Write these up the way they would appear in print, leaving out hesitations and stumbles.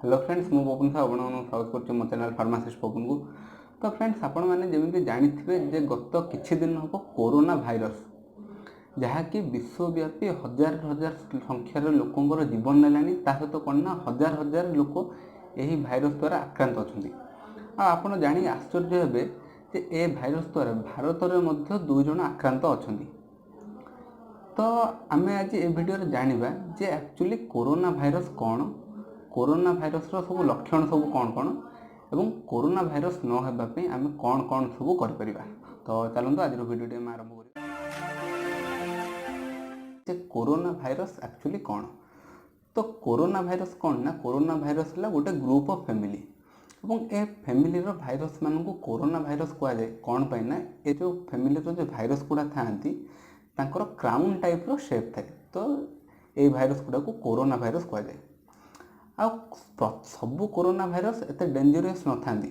Hello friends, ମୁଁ ପପୁନ ସାହୁ, ଆପଣମାନଙ୍କୁ ସ୍ୱାଗତ କରୁଛି ମୋ ଚ୍ୟାନେଲ୍ ଫାର୍ମାସିଷ୍ଟ ପପୁନକୁ। ତ ଫ୍ରେଣ୍ଡସ୍, ଆପଣମାନେ ଯେମିତି ଜାଣିଥିବେ ଯେ ଗତ କିଛି ଦିନ ହେବ କୋରୋନା ଭାଇରସ୍, ଯାହାକି ବିଶ୍ୱବ୍ୟାପୀ ହଜାର ହଜାର ସଂଖ୍ୟାର ଲୋକଙ୍କର ଜୀବନ ନେଲାଣି, ତା ସହିତ କ'ଣ ନା ହଜାର ହଜାର ଲୋକ ଏହି ଭାଇରସ୍ ଦ୍ୱାରା ଆକ୍ରାନ୍ତ ଅଛନ୍ତି। ଆଉ ଆପଣ ଜାଣି ଆଶ୍ଚର୍ଯ୍ୟ ହେବେ ଯେ ଏ ଭାଇରସ୍ ଦ୍ୱାରା ଭାରତରେ ମଧ୍ୟ 2 ଜଣ ଆକ୍ରାନ୍ତ ଅଛନ୍ତି। ତ ଆମେ ଆଜି ଏ ଭିଡ଼ିଓରେ ଜାଣିବା ଯେ ଆକ୍ଚୁଆଲି କୋରୋନା ଭାଇରସ୍ କ'ଣ, କୋରୋନା ଭାଇରସ୍ର ସବୁ ଲକ୍ଷଣ ସବୁ କ'ଣ କ'ଣ ଏବଂ କୋରୋନା ଭାଇରସ୍ ନ ହେବା ପାଇଁ ଆମେ କ'ଣ କ'ଣ ସବୁ କରିପାରିବା। ତ ଚାଲନ୍ତୁ, ଆଜିର ଭିଡ଼ିଓଟି ଆମେ ଆରମ୍ଭ କରିବା ଯେ କୋରୋନା ଭାଇରସ୍ ଆକ୍ଚୁଆଲି କ'ଣ। ତ କୋରୋନା ଭାଇରସ୍ କ'ଣ ନା କୋରୋନା ଭାଇରସ୍ ହେଲା ଗୋଟେ ଗ୍ରୁପ୍ ଅଫ୍ ଫ୍ୟାମିଲି ଏବଂ ଏ ଫ୍ୟାମିଲିର ଭାଇରସ୍ ମାନଙ୍କୁ କୋରୋନା ଭାଇରସ୍ କୁହାଯାଏ। କ'ଣ ପାଇଁ ନା ଏ ଯେଉଁ ଫ୍ୟାମିଲିର ଯେଉଁ ଭାଇରସ୍ ଗୁଡ଼ା ଥାଆନ୍ତି, ତାଙ୍କର କ୍ରାଉନ୍ ଟାଇପ୍ର ସେପ୍ ଥାଏ। ତ ଏଇ ଭାଇରସ୍ ଗୁଡ଼ାକୁ କୋରୋନା ଭାଇରସ୍ କୁହାଯାଏ। ଆଉ ସବୁ କୋରୋନା ଭାଇରସ୍ ଏତେ ଡେଞ୍ଜରିୟସ୍ ନଥାନ୍ତି।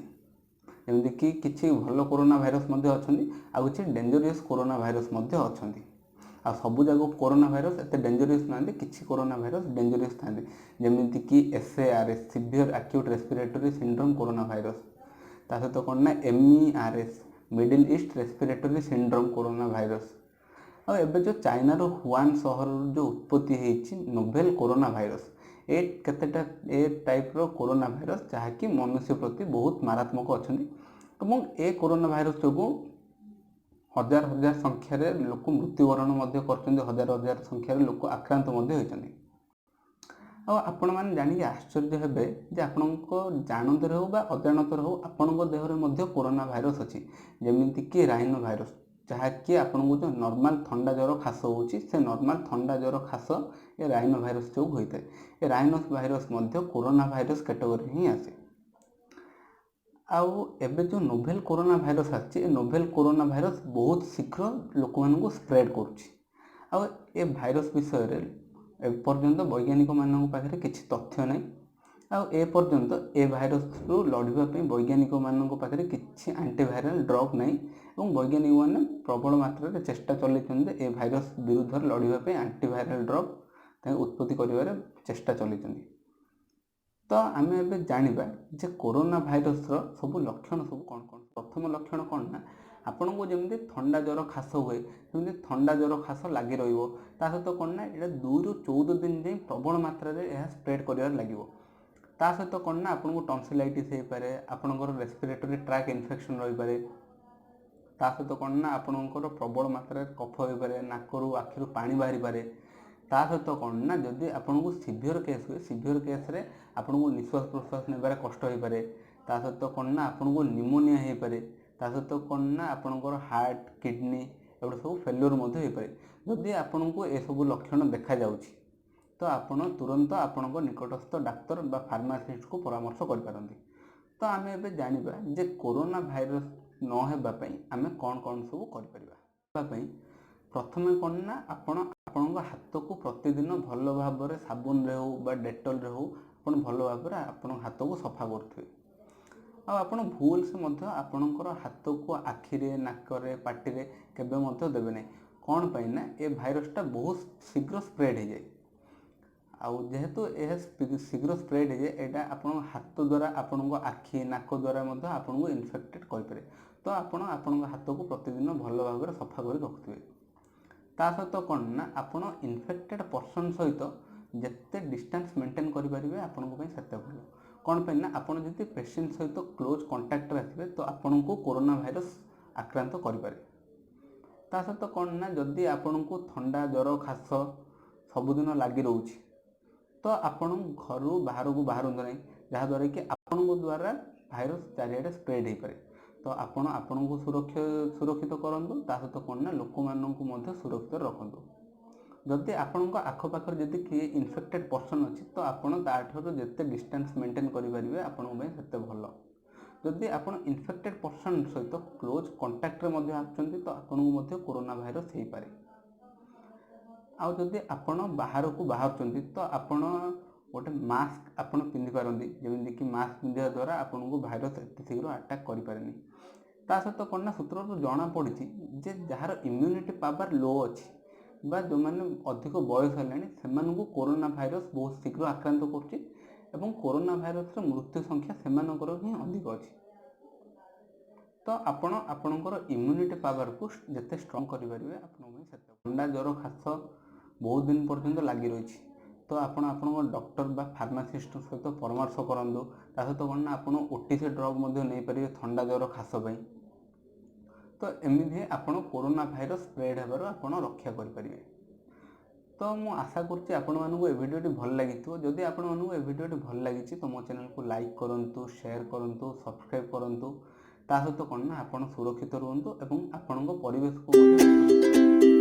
ଯେମିତିକି କିଛି ଭଲ କୋରୋନା ଭାଇରସ୍ ମଧ୍ୟ ଅଛନ୍ତି ଆଉ କିଛି ଡେଞ୍ଜରିୟସ୍ କୋରୋନା ଭାଇରସ୍ ମଧ୍ୟ ଅଛନ୍ତି। ଆଉ ସବୁ ଯାକ କୋରୋନା ଭାଇରସ୍ ଏତେ ଡେଞ୍ଜରିୟସ୍ ନାହାନ୍ତି, କିଛି କୋରୋନା ଭାଇରସ୍ ଡେଞ୍ଜରିୟସ୍ ଥାନ୍ତି, ଯେମିତିକି SARS, severe acute respiratory syndrome corona virus। ତା ସହିତ କ'ଣ ନା MERS, Middle East respiratory syndrome corona virus। ଆଉ ଏବେ ଯେଉଁ ଚାଇନାର ହୁଆନ ସହରରୁ ଯେଉଁ ଉତ୍ପତ୍ତି ହେଇଛି ନୋଭେଲ୍ କୋରୋନା ଭାଇରସ୍, ଏ କେତେଟା ଏ ଟାଇପ୍ର କୋରୋନା ଭାଇରସ୍ ଯାହାକି ମନୁଷ୍ୟ ପ୍ରତି ବହୁତ ମାରାତ୍ମକ ଅଛନ୍ତି ଏବଂ ଏ କୋରୋନା ଭାଇରସ୍ ଯୋଗୁଁ ହଜାର ହଜାର ସଂଖ୍ୟାରେ ଲୋକ ମୃତ୍ୟୁବରଣ ମଧ୍ୟ କରିଛନ୍ତି, ହଜାର ହଜାର ସଂଖ୍ୟାରେ ଲୋକ ଆକ୍ରାନ୍ତ ମଧ୍ୟ ହୋଇଛନ୍ତି। ଆଉ ଆପଣମାନେ ଜାଣିକି ଆଶ୍ଚର୍ଯ୍ୟ ହେବେ ଯେ ଆପଣଙ୍କ ଜାଣତରେ ହେଉ ବା ଅଜାଣତରେ ହେଉ, ଆପଣଙ୍କ ଦେହରେ ମଧ୍ୟ କୋରୋନା ଭାଇରସ୍ ଅଛି। ଯେମିତିକି ରାଇନୋ ଭାଇରସ୍, ଯାହାକି ଆପଣଙ୍କୁ ଯେଉଁ ନର୍ମାଲ ଥଣ୍ଡା, ଜ୍ୱର, ଖାସ ହେଉଛି, ସେ ନର୍ମାଲ ଥଣ୍ଡା, ଜ୍ୱର, ଖାସ ଏ ରାଇନୋ ଭାଇରସ୍ ଯୋଗୁଁ ହୋଇଥାଏ। ଏ ରାଇନୋ ଭାଇରସ୍ ମଧ୍ୟ କୋରୋନା ଭାଇରସ୍ କ୍ୟାଟେଗୋରୀ ହିଁ ଆସେ। ଆଉ ଏବେ ଯେଉଁ ନୋଭେଲ୍ କୋରୋନା ଭାଇରସ୍ ଆସିଛି, ଏ ନୋଭେଲ୍ କୋରୋନା ଭାଇରସ୍ ବହୁତ ଶୀଘ୍ର ଲୋକମାନଙ୍କୁ ସ୍ପ୍ରେଡ୍ କରୁଛି। ଆଉ ଏ ଭାଇରସ୍ ବିଷୟରେ ଏପର୍ଯ୍ୟନ୍ତ ବୈଜ୍ଞାନିକମାନଙ୍କ ପାଖରେ କିଛି ତଥ୍ୟ ନାହିଁ। ଆଉ ଏ ପର୍ଯ୍ୟନ୍ତ ଏ ଭାଇରସରୁ ଲଢ଼ିବା ପାଇଁ ବୈଜ୍ଞାନିକମାନଙ୍କ ପାଖରେ କିଛି ଆଣ୍ଟିଭାଇରାଲ୍ ଡ୍ରଗ୍ ନାହିଁ ଏବଂ ବୈଜ୍ଞାନିକମାନେ ପ୍ରବଳ ମାତ୍ରାରେ ଚେଷ୍ଟା ଚଲେଇଛନ୍ତି ଯେ ଏ ଭାଇରସ୍ ବିରୁଦ୍ଧରେ ଲଢ଼ିବା ପାଇଁ ଆଣ୍ଟିଭାଇରାଲ୍ ଡ୍ରଗ୍ ତାଙ୍କୁ ଉତ୍ପତ୍ତି କରିବାରେ ଚେଷ୍ଟା ଚଲେଇଛନ୍ତି। ତ ଆମେ ଏବେ ଜାଣିବା ଯେ କୋରୋନା ଭାଇରସର ସବୁ ଲକ୍ଷଣ ସବୁ କ'ଣ କ'ଣ। ପ୍ରଥମ ଲକ୍ଷଣ କ'ଣ ନା ଆପଣଙ୍କୁ ଯେମିତି ଥଣ୍ଡା, ଜ୍ୱର, ଖାସ ହୁଏ, ସେମିତି ଥଣ୍ଡା, ଜ୍ୱର, ଖାସ ଲାଗି ରହିବ। ତା ସହିତ କ'ଣ ନା ଏଇଟା 2ରୁ 14 ଦିନ ଯାଏଁ ପ୍ରବଳ ମାତ୍ରାରେ ଏହା ସ୍ପ୍ରେଡ୍ କରିବାରେ ଲାଗିବ। ତା ସହିତ କ'ଣ ନା ଆପଣଙ୍କୁ ଟନ୍ସିଲାଇଟିସ୍ ହେଇପାରେ, ଆପଣଙ୍କର ରେସ୍ପିରେଟୋରୀ ଟ୍ରାକ୍ ଇନଫେକ୍ସନ୍ ରହିପାରେ। ତା ସହିତ କ'ଣ ନା ଆପଣଙ୍କର ପ୍ରବଳ ମାତ୍ରାରେ କଫ ହୋଇପାରେ, ନାକରୁ ଆଖିରୁ ପାଣି ବାହାରିପାରେ। ତା ସହିତ କ'ଣ ନା ଯଦି ଆପଣଙ୍କୁ ସିଭିଅର୍ କେସ୍ ହୁଏ, ସିଭିଅର୍ କେସ୍ରେ ଆପଣଙ୍କୁ ନିଶ୍ୱାସ ପ୍ରଶ୍ୱାସ ନେବାରେ କଷ୍ଟ ହୋଇପାରେ। ତା ସହିତ କ'ଣ ନା ଆପଣଙ୍କୁ ନିମୋନିଆ ହେଇପାରେ। ତା ସହିତ କ'ଣ ନା ଆପଣଙ୍କର ହାର୍ଟ, କିଡ଼ନୀ ଏଗୁଡ଼ା ସବୁ ଫେଲୁଅର୍ ମଧ୍ୟ ହେଇପାରେ। ଯଦି ଆପଣଙ୍କୁ ଏସବୁ ଲକ୍ଷଣ ଦେଖାଯାଉଛି, ତ ଆପଣ ତୁରନ୍ତ ଆପଣଙ୍କ ନିକଟସ୍ଥ ଡାକ୍ତର ବା ଫାର୍ମାସିଷ୍ଟକୁ ପରାମର୍ଶ କରିପାରନ୍ତି। ତ ଆମେ ଏବେ ଜାଣିବା ଯେ କୋରୋନା ଭାଇରସ୍ ନ ହେବା ପାଇଁ ଆମେ କ'ଣ କ'ଣ ସବୁ କରିପାରିବା। ହେବା ପାଇଁ ପ୍ରଥମେ କ'ଣ ନା ଆପଣ ଆପଣଙ୍କ ହାତକୁ ପ୍ରତିଦିନ ଭଲ ଭାବରେ ସାବୁନରେ ହେଉ ବା ଡେଟଲରେ ହେଉ, ଆପଣ ଭଲ ଭାବରେ ଆପଣଙ୍କ ହାତକୁ ସଫା କରୁଥିବେ। ଆଉ ଆପଣ ଭୁଲସେ ମଧ୍ୟ ଆପଣଙ୍କର ହାତକୁ ଆଖିରେ, ନାକରେ, ପାଟିରେ କେବେ ମଧ୍ୟ ଦେବେ ନାହିଁ। କ'ଣ ପାଇଁ ନା ଏ ଭାଇରସଟା ବହୁତ ଶୀଘ୍ର ସ୍ପ୍ରେଡ୍ ହେଇଯାଏ। ଆଉ ଯେହେତୁ ଏହା ଶୀଘ୍ର ସ୍ପ୍ରେଡ୍ ହେଇଯାଏ, ଏଇଟା ଆପଣଙ୍କ ହାତ ଦ୍ୱାରା, ଆପଣଙ୍କ ଆଖି, ନାକ ଦ୍ୱାରା ମଧ୍ୟ ଆପଣଙ୍କୁ ଇନଫେକ୍ଟେଡ୍ କରିପାରେ। ତ ଆପଣ ଆପଣଙ୍କ ହାତକୁ ପ୍ରତିଦିନ ଭଲ ଭାବରେ ସଫା କରି ରଖୁଥିବେ। ତା ସହିତ କ'ଣ ନା ଆପଣ ଇନଫେକ୍ଟେଡ୍ ପର୍ସନ୍ ସହିତ ଯେତେ ଡିଷ୍ଟାନ୍ସ ମେଣ୍ଟେନ୍ କରିପାରିବେ, ଆପଣଙ୍କ ପାଇଁ ସେତେ ଭଲ। କ'ଣ ପାଇଁ ନା ଆପଣ ଯଦି ପେସେଣ୍ଟ ସହିତ କ୍ଲୋଜ୍ କଣ୍ଟାକ୍ଟରେ ଆସିବେ, ତ ଆପଣଙ୍କୁ କୋରୋନା ଭାଇରସ୍ ଆକ୍ରାନ୍ତ କରିପାରେ। ତା ସହିତ କ'ଣ ନା ଯଦି ଆପଣଙ୍କୁ ଥଣ୍ଡା, ଜ୍ୱର, ଖାସ ସବୁଦିନ ଲାଗି ରହୁଛି, ତ ଆପଣ ଘରୁ ବାହାରକୁ ବାହାରନ୍ତୁ ନାହିଁ, ଯାହାଦ୍ୱାରା କି ଆପଣଙ୍କ ଦ୍ୱାରା ଭାଇରସ୍ ଚାରିଆଡ଼େ ସ୍ପ୍ରେଡ୍ ହେଇପାରେ। ତ ଆପଣ ଆପଣଙ୍କୁ ସୁରକ୍ଷିତ କରନ୍ତୁ, ତା ସହିତ କ'ଣ ନା ଲୋକମାନଙ୍କୁ ମଧ୍ୟ ସୁରକ୍ଷିତ ରଖନ୍ତୁ। ଯଦି ଆପଣଙ୍କ ଆଖପାଖରେ ଯଦି କିଏ ଇନଫେକ୍ଟେଡ୍ ପର୍ସନ୍ ଅଛି, ତ ଆପଣ ତାଠାରୁ ଯେତେ ଡିଷ୍ଟାନ୍ସ ମେଣ୍ଟେନ୍ କରିପାରିବେ, ଆପଣଙ୍କ ପାଇଁ ସେତେ ଭଲ। ଯଦି ଆପଣ ଇନଫେକ୍ଟେଡ୍ ପର୍ସନ୍ ସହିତ କ୍ଲୋଜ୍ କଣ୍ଟାକ୍ଟରେ ମଧ୍ୟ ଆସୁଛନ୍ତି, ତ ଆପଣଙ୍କୁ ମଧ୍ୟ କୋରୋନା ଭାଇରସ୍ ହେଇପାରେ। ଆଉ ଯଦି ଆପଣ ବାହାରକୁ ବାହାରୁଛନ୍ତି, ତ ଆପଣ ଗୋଟେ ମାସ୍କ ଆପଣ ପିନ୍ଧିପାରନ୍ତି। ଯେମିତିକି ମାସ୍କ ପିନ୍ଧିବା ଦ୍ୱାରା ଆପଣଙ୍କୁ ଭାଇରସ୍ ଏତେ ଶୀଘ୍ର ଆଟାକ୍ କରିପାରେନି। ତା ସହିତ କ'ଣ ନା ସୂତ୍ରରୁ ଜଣାପଡ଼ିଛି ଯେ ଯାହାର ଇମ୍ୟୁନିଟି ପାୱାର ଲୋ ଅଛି ବା ଯେଉଁମାନେ ଅଧିକ ବୟସ ହେଲାଣି, ସେମାନଙ୍କୁ କୋରୋନା ଭାଇରସ୍ ବହୁତ ଶୀଘ୍ର ଆକ୍ରାନ୍ତ କରୁଛି। ଏବଂ କୋରୋନା ଭାଇରସର ମୃତ୍ୟୁ ସଂଖ୍ୟା ସେମାନଙ୍କର ହିଁ ଅଧିକ ଅଛି। ତ ଆପଣ ଆପଣଙ୍କର ଇମ୍ୟୁନିଟି ପାୱାରକୁ ଯେତେ ଷ୍ଟ୍ରଙ୍ଗ କରିପାରିବେ, ଆପଣଙ୍କ ପାଇଁ ସେତେ। ଥଣ୍ଡା, ଜ୍ୱର, ଖାସ ବହୁତ ଦିନ ପର୍ଯ୍ୟନ୍ତ ଲାଗି ରହିଛି, ତ ଆପଣ ଆପଣଙ୍କ ଡକ୍ଟର ବା ଫାର୍ମାସିଷ୍ଟଙ୍କ ସହିତ ପରାମର୍ଶ କରନ୍ତୁ। ତା ସହିତ କ'ଣ ନା ଆପଣ ଓଟିସି ଡ୍ରଗ୍ ମଧ୍ୟ ନେଇପାରିବେ ଥଣ୍ଡା, ଜ୍ୱର, ଖାସ ପାଇଁ। ତ ଏମିତି ଆପଣ କୋରୋନା ଭାଇରସ ସ୍ପ୍ରେଡ୍ ହେବାରୁ ଆପଣ ରକ୍ଷା କରିପାରିବେ। ତ ମୁଁ ଆଶା କରୁଛି ଆପଣମାନଙ୍କୁ ଏ ଭିଡ଼ିଓଟି ଭଲ ଲାଗିଥିବ। ଯଦି ଆପଣମାନଙ୍କୁ ଏ ଭିଡ଼ିଓଟି ଭଲ ଲାଗିଛି, ତ ମୋ ଚ୍ୟାନେଲକୁ ଲାଇକ୍ କରନ୍ତୁ, ସେୟାର କରନ୍ତୁ, ସବସ୍କ୍ରାଇବ୍ କରନ୍ତୁ। ତା ସହିତ କ'ଣ ନା ଆପଣ ସୁରକ୍ଷିତ ରୁହନ୍ତୁ ଏବଂ ଆପଣଙ୍କ ପରିବେଶକୁ ମଧ୍ୟ